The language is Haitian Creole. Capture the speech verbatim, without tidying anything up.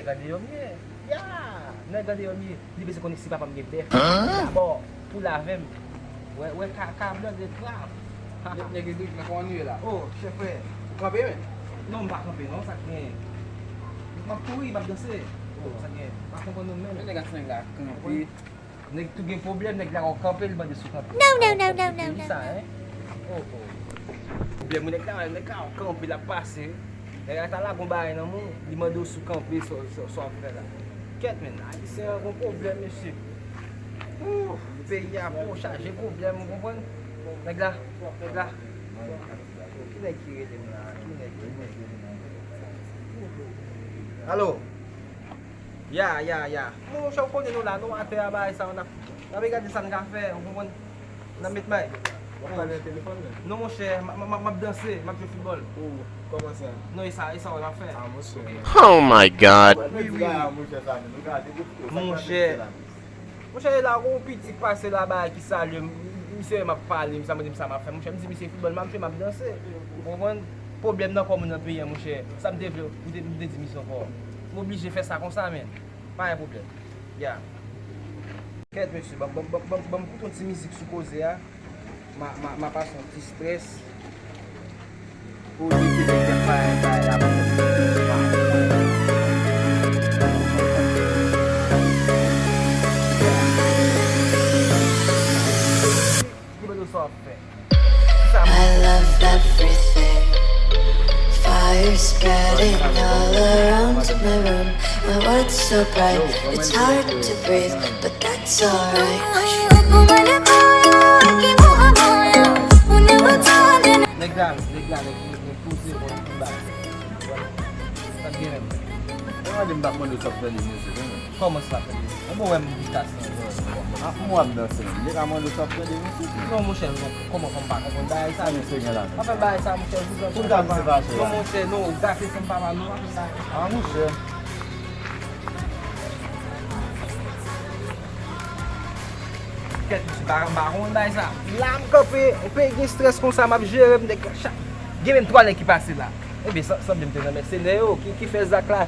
Nèg an deyò m ye. Ya! Nèg an deyò m ye. Li bezwen konnen si papa m gen bèf. Dabò, pou l avè m. Wè, wè, ka, ka blan de krab. Nèg, nèg, nèg, nèg, kòman nou ye la? Oh, chè frè. Ou kanpe, men? Non, m pa kanpe, non, sa k genyen? M ap kouri, m ap danse. Oh, sa k genyen? M pa konprann nou menm. Men nèg ak nèg la kanpe. Nèg tou gen pwoblèm, nèg la wè w kanpe, li mande si w kanpe. No, no, no, no, no, no. Sa, hein? Oh, oh. Pwoblèm, nèg la, nèg la wè w kanpe, l ap pase. Nèg la ta lage yon bagay nan men w, li mande w si w kanpe, sa, sa, sa w ap fè la. Kèt, men, Ayisyen an gon pwoblèm, mesye. Ooh, peyi a pou chaje pwoblèm, ou konprann? Nèg la, nèg la. Ki nèg ki rele m la? Ki nèg, ki nèg? Alo? Ya, ya, ya. Monchè, w konnen nou la, nou atè a, bagay sa, n ap, n ap gade sa n ka fè, ou konprann? N ap met may. W ap pale nan telefòn, men? Non, monchè, m, m, m, m ap danse, m ap jwe foutbòl. Ou, kòman sa? Non, e sa, e sa w ap fè. Ah, monchè. Oh my God. Wi, wi, wi. Monchè, sa, men, nou gade, monchè. Monchè, e la, gon piti k pase la, bagay ki salye m, misye wè m ap pale, misye mande m sa m ap fè. Monchè, m di misye foutbòl m ap jwe, m ap danse. Ou konprann? Pwoblèm nan kò moun nan peyi a, monchè. Sa m te vle, m te, m te di misye ankò. M oblije fè sa konsa, men. Pa gen pwoblèm. Ya. Kèt, mesye, ban, ban, ban, ban, ban m koute yon ti mizik sou koze a. M a, m a, m a pase yon ti strès. Pou di ki nèg k ap bay, bay la pou mwen. Ki mwen sa w ap fè? Sa mwen. I love everything. Fire spreading all around my room. My world's so bright, it's hard to breathe, but that's alright. Nèg la, nèg la, nèg, nèg, nèg poze, bon, bon, ba. Sa gen menm. Mwen mande m pa mande w sa pou tande mizik, wi, men. Kòman sa fè? Ou bon wè m di tas nan zò. Ah, pou mwen ap danse menm. Li ka mande w sa pou tande mizik, men. Non, monchè, non. Kòman, kòman pa konprann bagay sa? Sa misye gen la menm. Pa fè bagay sa, monchè, je vous en prie. Pou gade se fache la. Non, monchè, non, gate san papa, non, pa fè bagay sa. Ah, monchè. Kèt, misye pa, pa konn bagay sa. La m kanpe, yon peyi gen strès konsa, m ap jere m, nèg chak. Gen menm twa nèg ki pase la. Ebyen, sa, sanble m te nan mèsenè yo, ki, ki fè zak la.